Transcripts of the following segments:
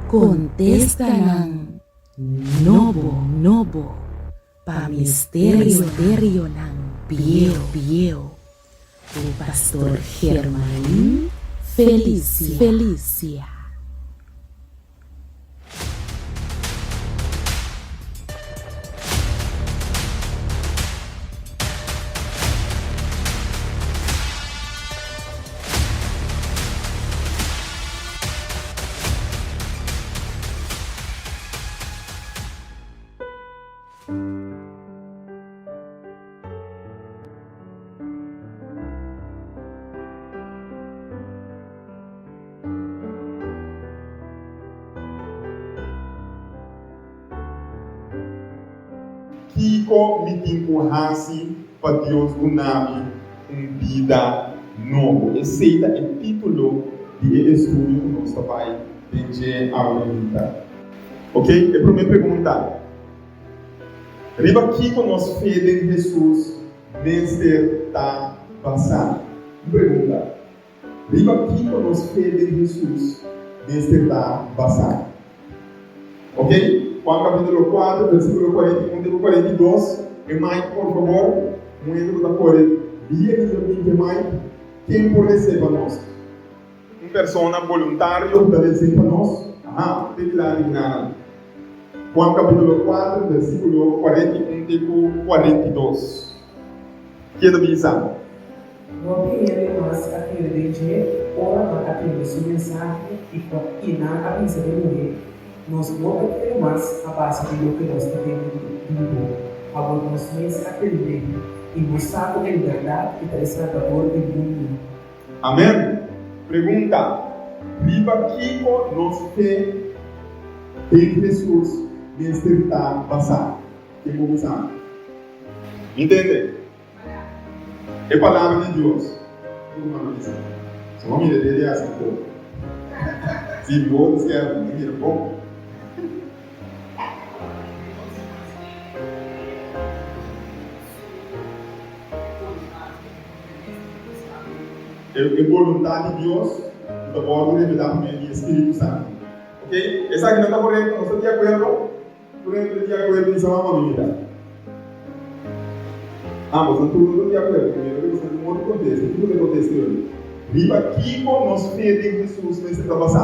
Kontestanan nobo nobo pa misterionan bieu bieu ku Pastor Germain Felicia. Kiko mi tin ku hasi pa Dios duna mi un bida nobo? Esei ta e título di e estudio ku nos ta bai den dje awe. Ok, e promé pregunta, Riba kiko nos fe den Hesus mester ta basá? Un pregunta. Riba kiko nos fe den Hesus mester ta basá? Ok, Juan kapítulo 4, versíkulo 41 te ku 42. E mic por fabor, un hende ku ta kore dia di lo tin ke mic, ken por les'é pa nos? Un persona boluntario ku ta les'é pa nos? Aha, te dilanti di nan. Juan kapítulo 4, versíkulo 41 te ku 42. Ke ta bisa? Hopi hende mas a kere den dje ora nan a tende su mensahe i ku i nan a bisa e muhé, Nos no ta kere mas a base di loke nos ta tende di bo, awor nos mes a tende i nos sa ku en bèrdat e ta e Salbador di mundu. Amen. Pregunta, Riba kiko nos fe den Hesus mester ta basá? Ken por bisa mi? Mi tende? E palabra di Dios. Tur ruman lo bisa. So bo mira dede hasi un poko. Si mi wowo ta skerp, mi mira bon. E boluntat di Dios ku ta wòrdu revelá pa medio di e Spiritu Santu. Ok, esaki no ta korekto? Nos ta di akuerdo? Tur hende ta di akuerdo di sama manera. Ambos nan tur no ta di akuerdo. Primero ke boso tin otro kontesta. Kiko ta e kontesta yoli? Riba kiko nos fe den Hesus mester ta basá?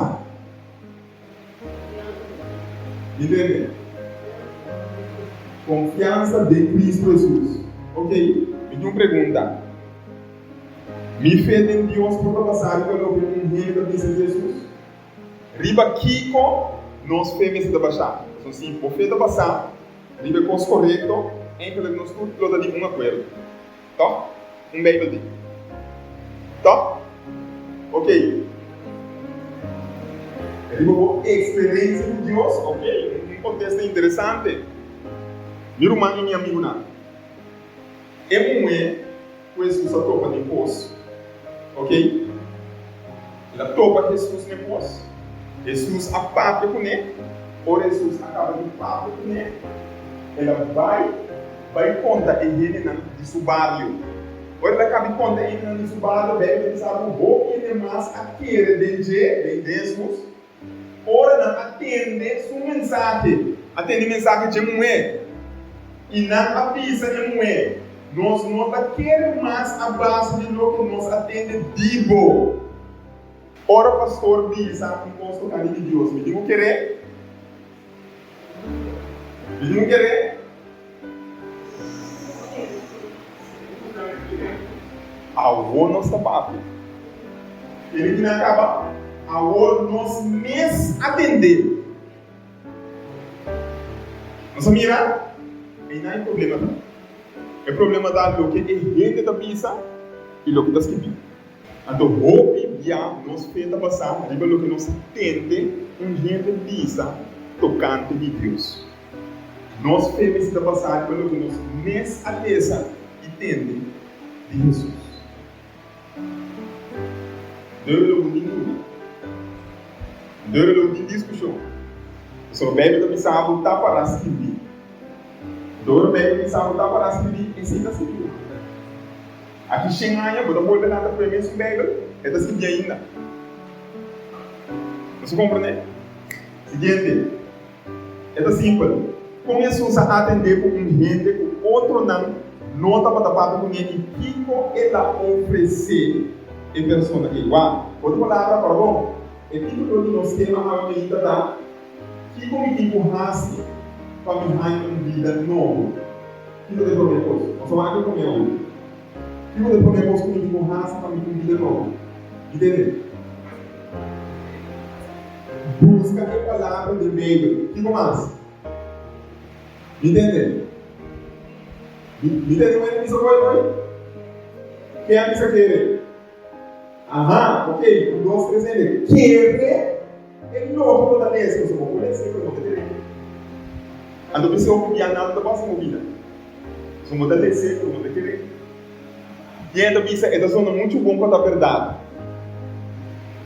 Mi tende? Konfiansa den Kristu Hesus. Ok, mi tin un pregunta. Mi fe den Dios por ta basá riba loke un hende ta bisa di Hesus? Riba kiko nos fe mester ta basá? Pasobra si bo fe ta basá riba e kos korekto, eigenlijk nos tur lo ta di un akuerdo. Tòg? Un Beibel di. Tòg? Ok. Riba bo eksperensia ku Dios? Ok, un kontesta interesante. Mi ruman i mi amigunan, e muhé Ku Hesus a topa den pos. Ok. El a topa Hesus den pos. Hesus a papia kuné. Ora Hesus a kaba di papia kuné, el a bai bai konta e hendenan di su bario. Ora el a kaba di konta e hendenan di su bario, Beibel ta bisa ku hopi hende mas a kere den dje, den Hesus. Ora nan a tende su mensahe, a tende mensahe dje muhé, i nan a bisa e muhé, Nos no ta kere mas a base di loke nos a tende di bo. Ora pastor bisa un kos tokante di Dios, mi tin ku keré? Mi tin ku keré? Awor nos ta papia. Kere ki nan kaba? Awor nos mes a tende. Nos a mira? Einan e problema ta. E problema ta loke e hende ta bisa i loke ta skibí. Anto hopi bia nos fe ta basá riba loke nos tende un hende bisa tokante di Dios. Nos fe mester ta basá riba loke nos mes a lesa i tende di Hesus. Dor lo bo tin duda. Dor lo bo tin diskushon. Pasobra Beibel ta bisa bo ta pará skirbi. Dor Beibel bisa bo ta pará skirbi, esei ta skirbi. Aki shen aña bo ta bolbe lanta ku e mesun Beibel, e ta sirbi ainda. Nos a komprendé? Siguiente. E ta simpel. Kon Hesus a atendé ku un hende ku otronan no tabata papia kuné i kiko el a ofresé e persona ei? Wak, otro palabra, pardon. E título di nos tema awe mainta ta, Kiko mi tin ku hasi pa mi haña un bida nobo? Kiko ta e promé kos? Nos a wak e promé awe. Kiko ta e promé kos ku mi tin ku hasi pa mi tin un bida nobo? Mi tende? Buska e palabra den Beibel. Kiko mas? Mi tende? Mi mi tende ku hende bisa koi koi? Ken a bisa kere? Aha, ok, un, dos, tres hende. Kere e loke bo ta lesa, pasobra bo por lesa pero bo ta kere. Anto bisa hopi bia nada ta pasa den bo bida. Pasobra bo ta lesa pero bo ta kere. Yen ta bisa e ta sona muchu bon pa ta berdad.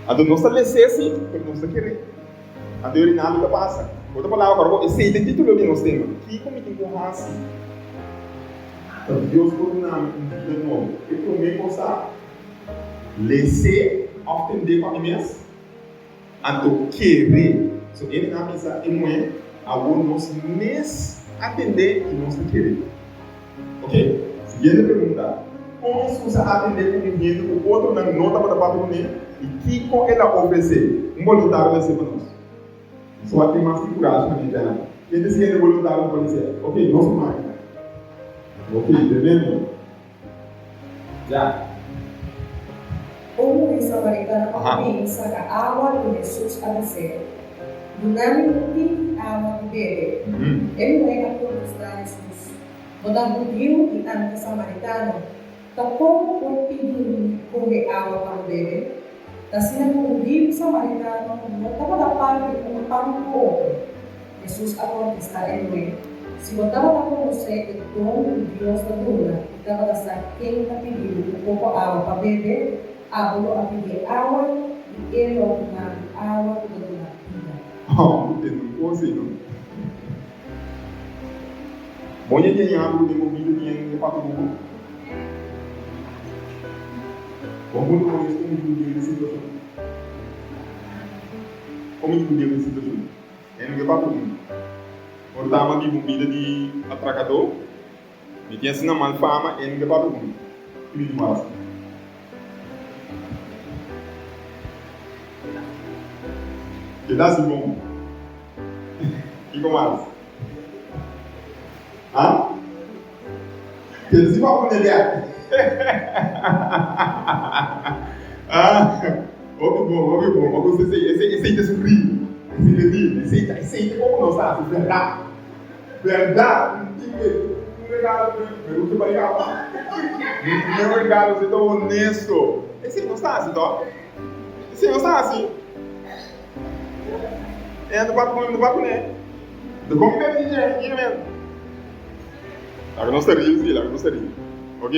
Anto nos ta les'é si, pero nos ta kere. Anto yori nada ta pasa. Otro palabra para bo, esei ta e titulo di nos tema, Kiko mi tin ku hasi pa Dios por duna mi un bida nobo? E promé kos ta, les'é òf tend'é pa mi mes. Anto kere. So e nan a bisa e muhé, Awor nos mes a tendé i nos ta kere. Ok, siguiente pregunta, Kon Hesus a atendé ku un hende ku otronan no tabata papia kuné, i kiko el a ofresé? Un boluntario lo hasié pa nos. Nos wak tin mas ki kurashi pa mi djana. Ken ta e siguiente boluntario ku por hasié? Ok, nos ruman. Ok, tremendo. Ya. Un muhé samaritano a bin saka awa i Hesus a bis'é, Duna mi un tiki awa di bebe. E muhé a kontestá Hesus, Bo ta hudiu i ami ta samaritano. Ta kon bo por pidi mi kohe awa pa bo bebe? Ta asina ku hudiu i samaritano no tabata parti un pan ku otro. Hesus a kontestá e muhé, Si bo tabata konosé e don ku Dios ta duna i tabata sa ken ta pidi bo un poko awa pa bebe, abo lo a pidié awa i e lo a duna bo awa ku ta duna bida. Oh, e no kos ei no. Bo ña ña ña bo den bo bida tin e papia ku bo? Bo puntra bo mes kon mi ku deal ku e situashon? Kon mi ku deal ku e situashon? E no ke papia ku mi. Por ta mi biba un bida di atrakadó, mi tin asina mal fama, e no ke papia ku mi. Ki mi tin ku hasi? Ke ta hasi bon? Kiko mas? Ha? Ke si pa pone bek? Ah, hopi bon, hopi bon. Mi gusta esei. Esei, esei ta sufri. Esei ta di. Esei ta, esei ta komo nos ta hasi, bèrdat. Bèrdat. Un tin e, un regalo mi, mi gusta bai kaba. Mi primer regalo, esei ta honesto. Esei nos ta hasi, tò? Esei nos ta hasi. E no papia ku no papia kuné. No komi bebe di dje, yega men. Laga nos ta ri si, laga nos ta ri. Ok?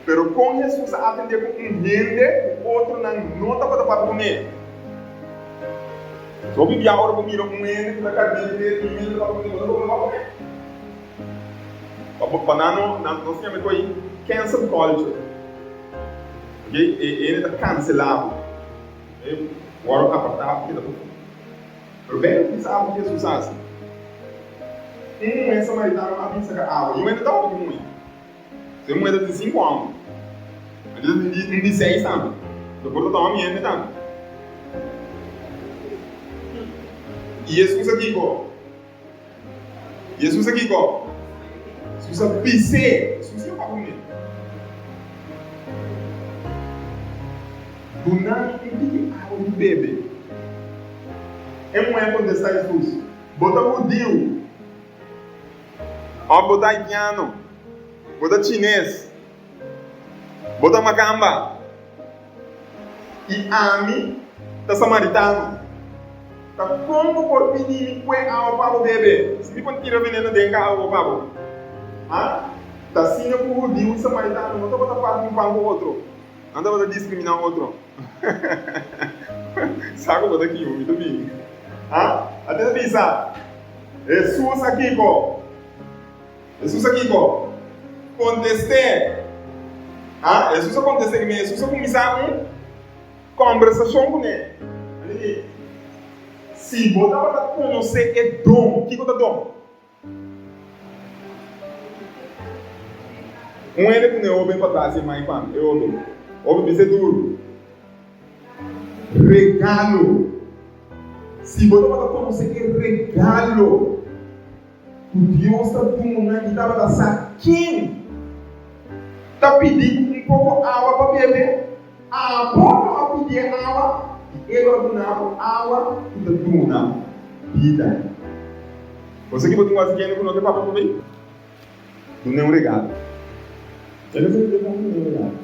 Pero kon Hesus a atendé ku un hende ku otronan no tabata papia kuné? Hopi bia ora bo mira un hende ku ta karné di un hende papia kuné, bo ta komo no papia kuné. Pa pa nan no, nan nos yama e koi cancel culture. Ok, e hende ta cancelá bo. E wòrdu apartá bo keda pafó. Pero Beibel bisa abo ku Hesus hasi. Un muhé samaritano a bin saka awa. I un hende tabata ku muhé. So e muhé ta tin sinku hòmber. Anto ta tin un di seis tambe. Anto por ta tòma mi hende tambe. I Hesus a kiko? Jesus a kiko? Jesus a bis'é. Jesus ya papia kuné. Duna mi un tiki awa di bebe. E muhé a kontestá Jesus, Bo ta hudiu òf bo ta haitiano? Bo ta chines? Bo ta makamba? I ami ta samaritano. Ta kon bo por pidi mi kue awa pa bo bebe, si mi por tira veneno den ka awa pa bo? Ha? Ta asina ku hudiu i samaritano no tabata parti un pan ku otro. Nan tabata diskriminá otro. Sa ku bo ta kima, mi ta bini. Ha? Ate ta bisa, Hesus a kiko? Hesus a kiko? Kontest'é. Ah, Hesus a kontest'é ku mi. Hesus a kuminsá un kòmbersashon kuné. El a di, Si bo tabata konosé e don, kiko ta don? Un hende ku no e hóben pa tras e mai pa mi, e hóben. Hóben bisa e duru. Regalo. Si bo tabata konosé e regalo ku Dios ta duna i tabata sa ken ta pidi ku un poko awa pa bebe, abo lo a pidi e awa i e lo a duna bo awa ku ta duna bida. Bo sa ki bo tin ku hasi kende ku no ke papia ku bo? Dun'é un regalo. E lo sinti bon dun'é un regalo.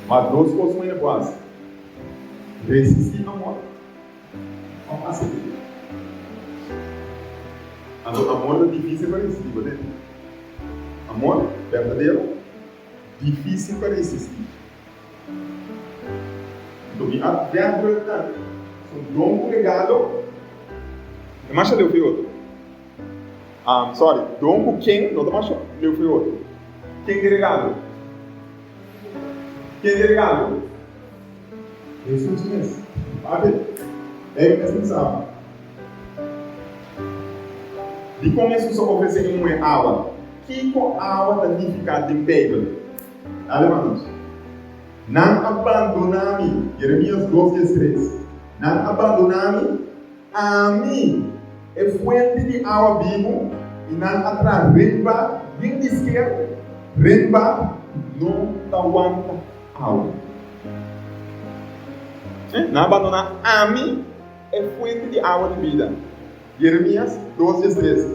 Ma dos kos ku hende por hasi, resistí amor òf asept'é. Anto amor ta difísil pa resistí, bo tende? Amor berdadero difísil pa resistí. Anto mi a wèrdrùk nan, son don ku regalo, e masha leu for e otro. Um sorry, don ku ken no ta masha leu for e otro. Ken di regalo? Ken di regalo? Hesus mes. Wak e mes no sabi. Dikon Hesus a ofresé e muhé awa? Kiko awa ta nifiká den Beibel? Dale pa nos. Nan a bandoná mi, Jeremias dos diestres. Nan a bandoná mi, ami, e fuente di awa bibu, i nan a traha renba yen di sker, renba ku no ta wanta awa. Nan a bandoná ami, e fuente di awa di bida. Jeremias dos diestres.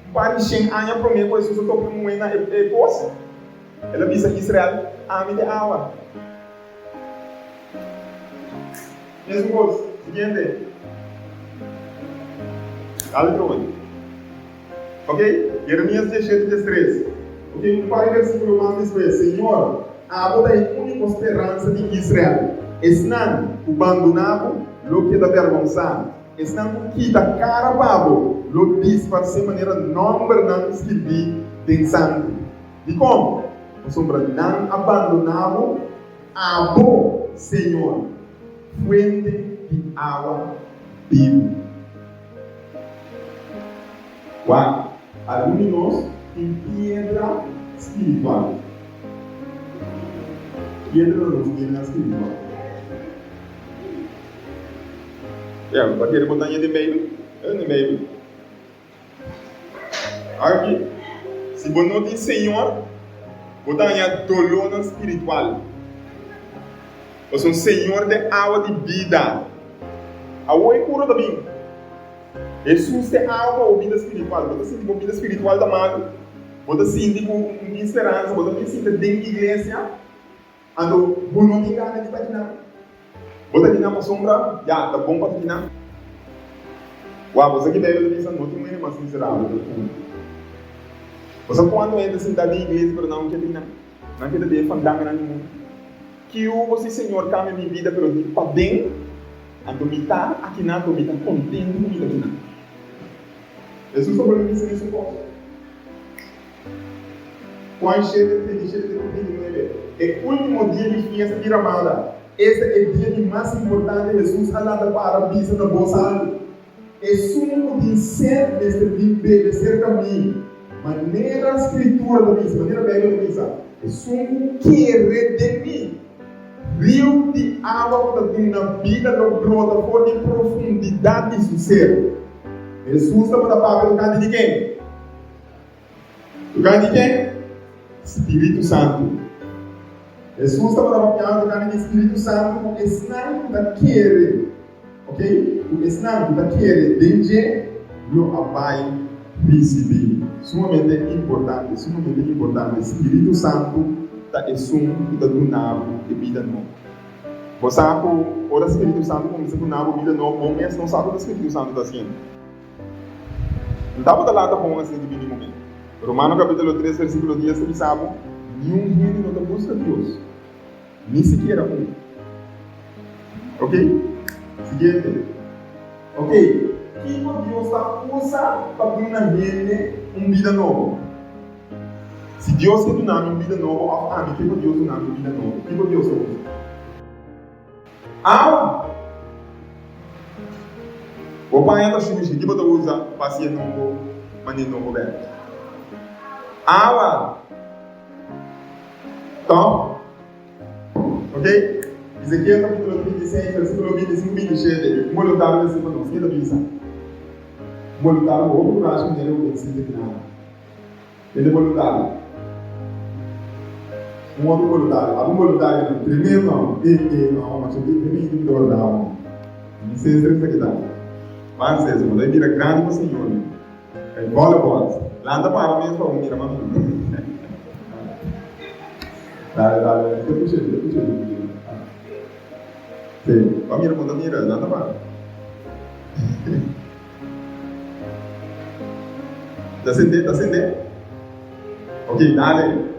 Un par di shen aña promé ku Hesus a topa e muhé na e pos, El a bisa Israel, Ami ta e awa. Mesun kos. Siguiente. Dale trobe. Ok, Jeremias diesshete diestres. Ok, un par di versikulo mas despues. Señor, abo ta e úniko speransa di Israel. Esnan ku bandoná bo lo keda bèrgonsá. Esnan ku kita kara pa bo lo disparsé manera nòmbernan skirbí den santu. Dikon? Pasobra nan a bandoná bo, abo, Señor, fuente di awa bibu. Wak, algun di nos tin piedra spiritual. Piedra ta nos bienan spiritual. Ya, bo ta kere bo ta ña den Beibel? E den Beibel. Aki, si bo no tin Señor, bo ta haña dolónan spiritual. Pasobra Señor ta e awa di bida. Awor e kura ta bin. Hesus ta e awa pa bo bida spiritual. Bo ta sinti bo bida spiritual ta malu? Bo ta sinti ku no tin speransa? Bo ta bin sinta den iglesia? Anto bo no tin gana di ta kinan? Bo ta kinan pasobra ya ta bon pa ta kinan? Wak, bo sa ki Beibel ta bisa? No tin un hende mas miserabel ku un. Bo sa kuantu hende ta sinta den iglesia pero nan no ke ta kinan? Nan ke ta den e fandanganan di mundu. Kiu bo si Señor kambia mi bida pero di paden, anto mi ta akinan anto mi ta kontentu ku mi ta kinan. Hesus ta bolbe bisa mesun kos. Juan shete, 37 te ku 39, E último dia di fiesta di Ramada, esta e dia di mas importante, Hesus a lanta para bisa na bos altu, Esun ku tin set mester bin bebe serka mi. Manera Skritura ta bisa, manera Beibel ta bisa, Esun ku kere den mi, riu di awa ku ta duna bida lo brota for di profundidat di su ser. Hesus tabata papia tokante di ken? Tokante di ken? Spiritu Santu. Hesus tabata papiando tokante di Spiritu Santu ku esnan ku ta kere, ok, ku esnan ku ta kere den dje lo a bai risibí. Sumamente importante, sumamente importante, Spiritu Santu ta esun ku ta duna bo e bida nobo. Bo sa ku ora Spiritu Santu kuminsá duna bo bida nobo, bo mes no sa ku ta Spiritu Santu ta hasiendo. N tabata lanta bon asina di bini momento. Romano capítulo tres versículo dies ta bisa bo, Niun hende no ta busca Dios, ni sikiera un. Ok? Siguiente. Ok, kiko Dios ta usa pa duna hende un bida nobo? Si Dios ke duna mi un bida nobo òf ami ke pa Dios duna mi un bida nobo, kiko Dios ta usa? Awa! Bo paña ta sushi, ki bo ta usa pa hasi e nobo manera nobo bèk? Awa! Tòg? Ok? Ezekiel kapítulo 36, versíkulo 25, 27, un boluntario ta siña pa nos. Ke ta bisa? Un boluntario ku hopi kurashi manera ku den sinti di nada. Hende boluntario. Un otro boluntario. Abo un boluntario no. Tremendo amo. E e no masha di tremendo mi ta warda amo. Mi sestre ta kita. Ban sestre, bo ta bira grandi pa Señor mi. Kai bola bola. Lanta para mes pa bo mira mami. Dale dale. Mi ta push'é, mi ta push'é, mi ta push'é. Sí, pa mira bo ta mira, lanta para. Ta sende? Ta sende? Ok, dale.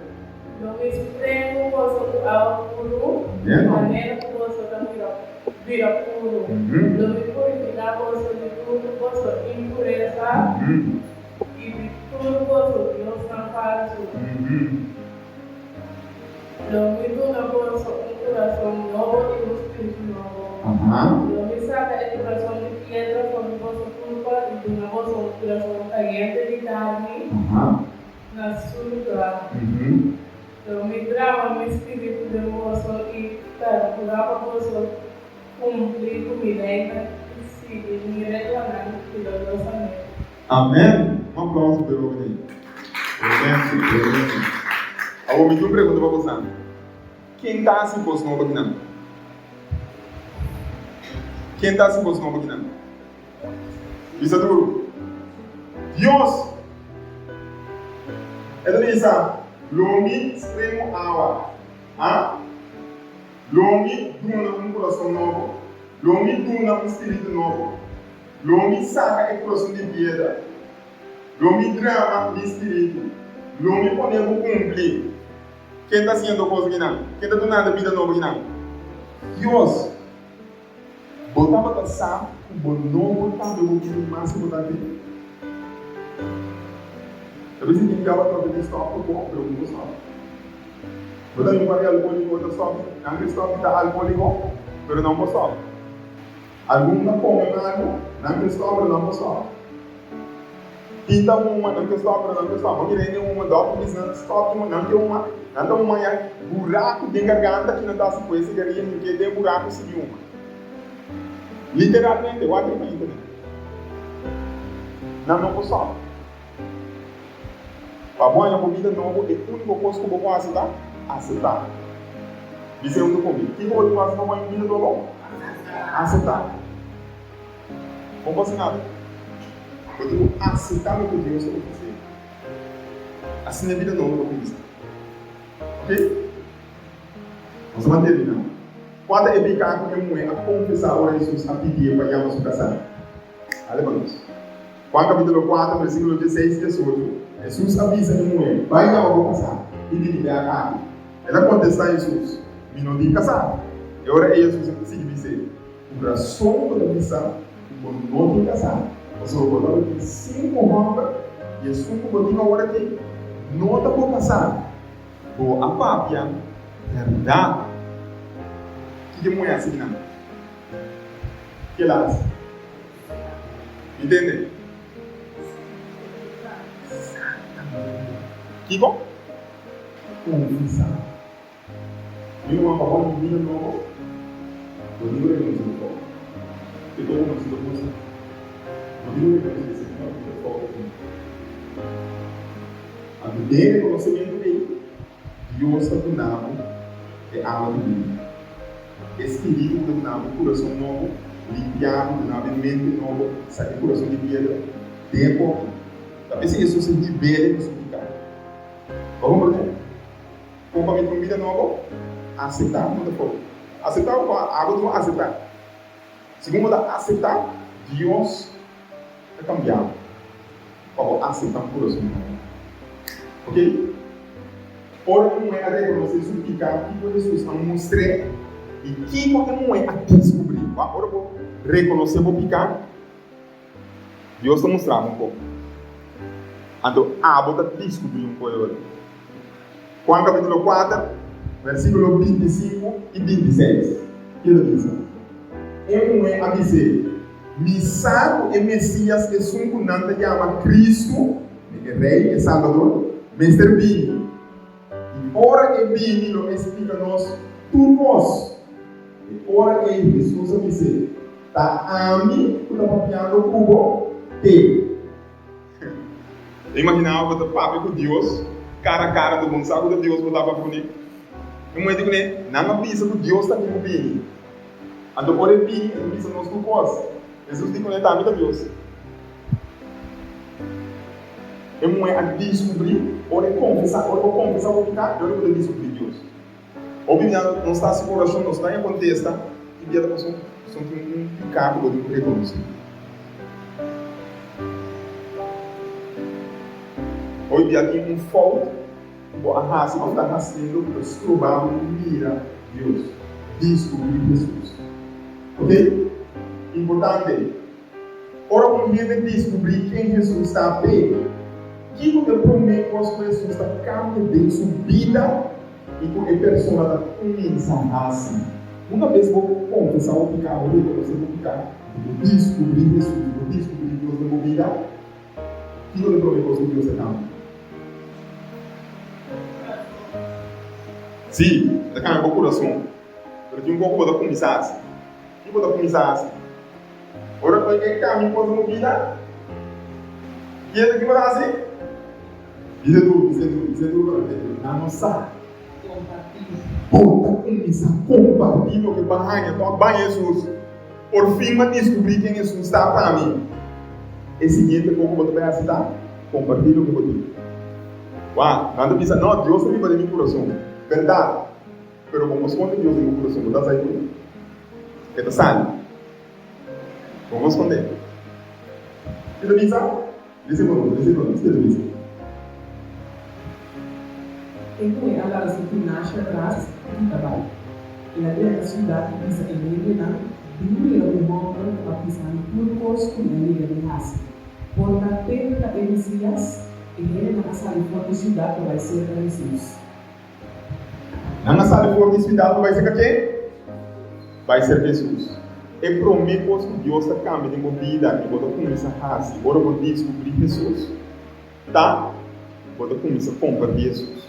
Lo mi sprengu boso ku awa puru, di manera ku boso ta bira puru. Lo mi purifiká boso di tur boso impuresa i di tur boso diosnan falsu. Lo mi duna boso un kurason nobo i un spiritu nobo. Lo mi saka e kurason di piedra for di boso kurpa i duna boso un kurason kayente di karni na su lugá. Lo mi drama mi spiritu den boso i perkurá pa boso kumpli ku mi leinan i sigui mi reglanan kuidadosamente. Amen! Un aplauso pa e hoben ei. Tremendo, tremendo. Awor mi tin un pregunta pa bosan. Ken ta hasi kos nobo akinan? Ken ta hasi kos nobo akinan? Bisa duru. Dios! E ta bisa, Lo mi spremu awa. Ha? Lo mi duna un kurason nobo. Lo mi duna un spiritu nobo. Lo mi saka e kurason di piedra. Lo mi drama mi spiritu. Lo mi pone bo kumpli. Ken ta hasiendo kos akinan? Ken ta dunando bida nobo akinan? Dios! Bo tabata sa ku bo no por kambia bo bida mas ku bo ta aki? Ta bisa tin biaha bo a trata di stòp ku bo, pero bo no por stòp. Bo ta un par di alkohóliko ta stòp, nan ke stòp di ta alkohóliko, pero nan por stòp. Algun ta kome malu, nan ke stòp pero nan por stòp. Tin ta huma, nan ke stòp pero nan por stòp. Bo mira hende huma, dòkter bisa nan stòp di huma, nan ke huma, nan ta huma ya buraku den garganta ki nan ta hasi ku e sigaria hink'é den buraku sigui huma. Literalmente, wak riba internet. Nan no por stòp. Pa bo haña bo bida nobo, e úniko kos ku bo por hasi ta aseptá. Bis'é huntu ku mi, Kiko bo tin ku hasi pa bo haña un bida nobo? Aseptá. Bo no por hasi nada. Bo tin ku aseptá loke Dios ta ofresé. Asina e bida nobo ta kuminsá. Oke? Nos a ban terminá. Kua ta e piká ku e muhé a konfesá ora Hesus a pidié pa yama su kasá? Dale pa nos. Juan capítulo 4, versículo 16 i 18, Hesus a bisa e muhé, Bai yama bo kasá i bini bèk aki. El a kontestá Hesus, Mi no tin kasá. E ora ei Hesus a sigui bis'é, Ku rason bo ta bisa ku bo no tin kasá, pasobra bo tabatin sinku hòmber i esun ku bo tin awor aki no ta bo kasá. Bo a papia bèrdat. Kiko e muhé a sigui nan? Ke el a hasi? Mi tende? Kiko? Konfesá. Mi ruman pa bo bida nobo, bo tin ku rekonosé bo fout. Ke ta rekonosé bo kos? Bo tin ku rekonosé, Señor, mi ta fout aki. Anto den e rekonosementu ei, Dios ta duna bo e awa di bida. E spiritu ku ta duna bo kurason nobo, limpia bo, duna bo e mente nobo, saka e kurason di piedra den e koki. Ta p'esei Hesus a hib'é ku su piká. Bo komprendé? Kon pa mi tin un bida nobo? Aseptá ku bo ta fout. Aseptá ku abo tin ku aseptá. Segun bo ta aseptá, Dios ta kambia bo pa bo aseptá un kurason nobo. Ok? Ora e muhé a rekonosé su piká, kiko Hesus a mustr'é i kiko e muhé a deskubrí? Wak, ora bo rekonosé bo piká, Dios ta mustra bo un kos. Anto abo ta deskubrí un kos e ora. Juan kapítulo kuater, versíkulo bintisinku i bintiseis, ke ta bisa, E muhé a bis'é, Mi sa ku e Mesías, esun ku nan ta yama Kristu, e Rei, e Salbador, mester bini. I ora e bini lo e splika nos tur kos. E ora ei Hesus a bis'é, Ta ami ku ta papiando ku bo, te. Ta imaginá bo ta papia ku Dios kara a kara, anto bo no sa ku ta Dios bo ta papia kuné. E muhé di kuné, Nan a bisa ku Dios ta bin ku bini. Anto ora e bini e ta bisa nos tur kos. Hesus di kuné, Ta ami ta Dios. E muhé a diskubrí ora e konfesá, ora bo konfesá bo piká, e ora bo ta diskubrí Dios. Hopi bia nos ta hasi orashon, nos ta haña kontesta, i bia ta pasobra nos tin un piká ku bo tin ku rekonosé. Hopi bia tin un fout ku bo a hasi òf ta hasiendo ku ta stroba bo di mira Dios, diskubrí Hesus. Oke? Importante! Ora un hende diskubrí ken Hesus ta p'e, kiko ta e promé kos ku Hesus ta kambia den su bida i ku e persona ta kuminsá hasi? Una bes bo konfesá bo piká, bo rekonosé bo piká i bo diskubrí Hesus, bo diskubrí Dios den bo bida, kiko ta e promé kos ku Dios ta kambia? Sí, e ta kambia bo kurason. Pero tin un kos ku bo ta kuminsá hasi. Ki bo ta kuminsá hasi? Ora ku e kambia kos den bo bida, kier ki bo ta hasi? Bisa duru, bisa duru, bisa duru pa nan nan no sa. Bo ta kuminsá kompartí loke bo a haña. Tòg ban Hesus. Por fin bo a diskubrí ken Hesus ta pa mi. E siguiente kos ku bo ta bai hasi ta kompartí loke bo tin. Wak, nan ta bisa, No, Dios ta biba den mi kurason. Bèrdat. Pero bo no skonde Dios den bo kurason, bo ta sa ku e ta sali. Bo no skonde. Ki ta bisa? Lise ku nos, lise ku nos, ki ta bisa? E muhé a laga su tinashi atras i kita bai. El a drenta siudat i bisa e hendenan, Bin mira un hòmber ku a bisa mi tur kos ku mi a yega di hasi. Por ta te ta e Mesías? E hendenan a sali for di siudat pa bai serka Hesus. Nan a sali for di siudat pa bai serka ken? Bai serka Hesus. E promé kos ku Dios ta kambia den bo bida i bo ta kuminsá hasi ora bo diskubrí Hesus ta bo ta kuminsá kompartí Hesus.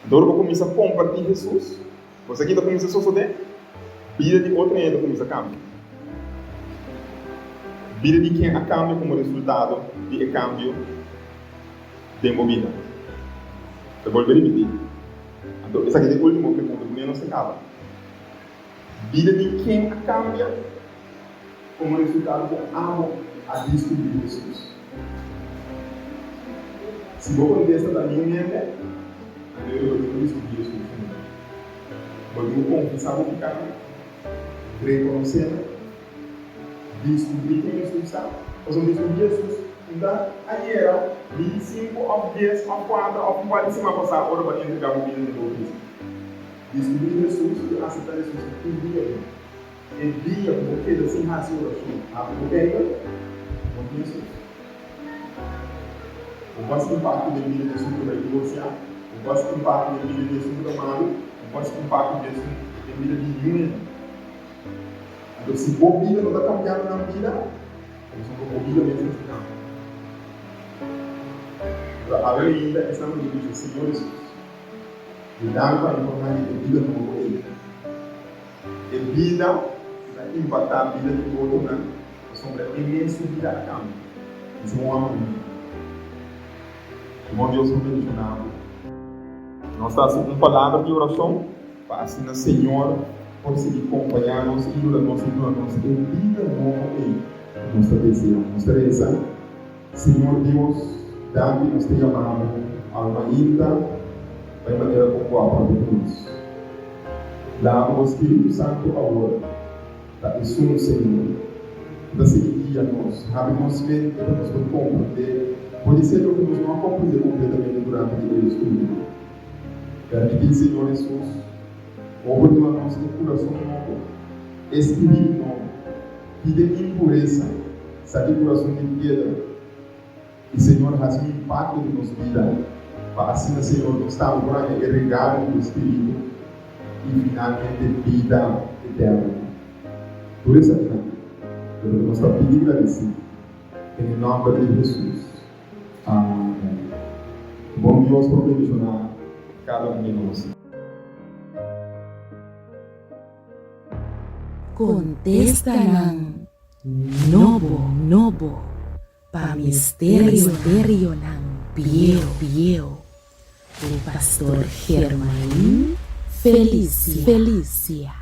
Anto ora bo kuminsá kompartí Hesus, bo sa ki ta kuminsá sosodé? Bida di otro hende ta kuminsá kambia. Bida di ken a kambia komo resultado di e kambio? Den bo bida. Ta bolbe ripití. Anto esaki ta e último pregunta ku menos ta kaba. Bida di ken a kambia komo resultado ku abo a diskubrí Hesus? Si bo kontesta ta niun hende, anto e bo tin ku diskubrí Hesus ainda. Bo tin ku konfesá bo pikánan, rekonosé nan. Diskubrí ken Hesus ta. Pasobra diskubrí Hesus no ta ayera, ni sinku òf dies òf kuater òf un par di siman pasá ora bo a entregá bo bida den boutismo. Diskubrí Hesus i aseptá Hesus ta tur dia bin. E dia ku bo keda sin hasi orashon, abri bo Beibel, bo tin Hesus. Bo por hasi impakto den bida di esun ku ta bai divorsiá, bo por hasi impakto den bida di esun ku ta malu, bo por hasi impakto di esun den bida di niun hende. Anto si bo bida no ta kambiando nan bida, ta pasobra bo bida mes mester kambia. Pero awe ainda esnan ku ta bisa, Señor Hesus, yuda mi pa mi por haña e bida nobo ei. E bida ku ta impaktá bida di otronan pasobra e mes su bida a kambia. Bisa un hòmber humilde. Bon Dios lo bendishoná bo. Nos ta hasi un palabra di orashon pa asina Señor por sigui kompañá nos i yuda nos i duna nos e bida nobo ei ku nos ta deseá. Nos ta resa, Señor Dios, danki nos ta yama bo alma ainda pa e manera kon bo a papia ku nos. Laga bo Spiritu Santu awor ta esun, Señor, ku ta sigui guia nos, habri nos mente pa nos por komprendé podisé loke nos no a komprendé kompletamente durante di e estudio. Permití, Señor Hesus, bo por duna nos e kurason nobo, e spiritu nobo. Kita e impuresa, saki e kurason di piedra, i Señor hasi un impakto den nos bida. Pa asina, Señor, nos tambe por haña e regalo di bo Spiritu i finalmente bida eterno. Tur esakinan ta loke nos ta pidi i gradisí den e nòmber di Hesus. Amèn. Bon Dios por bendishoná kada un di nos. Kontestanan nobo nobo pa misterionan bieu bieu ku Pastor Germain Felicia Felicia.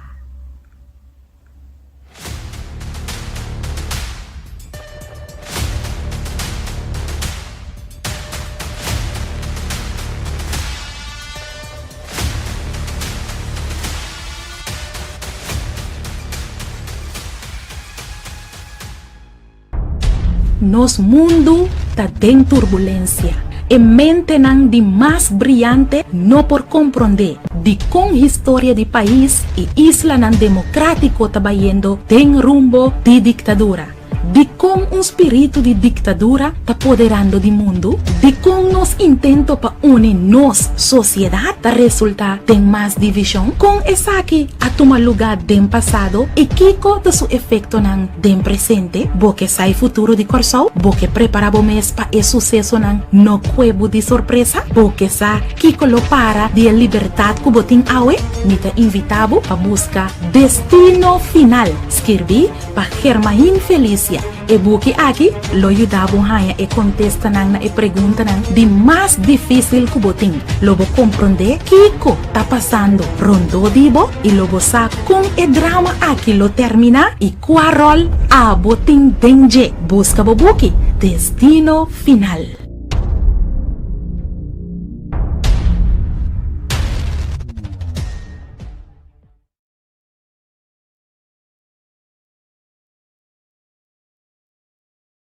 Nos mundu ta den turbulensia. E mentenan di mas briante no por komprondé dikon historia di pais i islanan demokratiko ta bayendo den rumbo di diktadura. Dikon un spiritu di diktadura ta poderando di mundu? Dikon nos intento pa uni nos sosiedat ta resultá den mas divishon? Kon esaki a tuma lugá den pasado i kiko ta su efektonan den presente? Bo ke sa e futuro di Kòrsou? Bo ke prepará bo mes pa e susesonan no kue bo di sorpresa? Bo ke sa kiko lo para di e libertat ku bo tin awe? Mi ta invitá bo pa buska Destino Final, skirbí Pa Germain Felicia, e buki aki lo yuda bo haña e kontestanan na e preguntanan di mas difísil ku bo tin. Lo bo komprondé kiko ta pasando rondó di bo i lo bo sa kon e drama aki lo terminá i kua ròl abo tin den dje. Buska bo buki, Destino Final.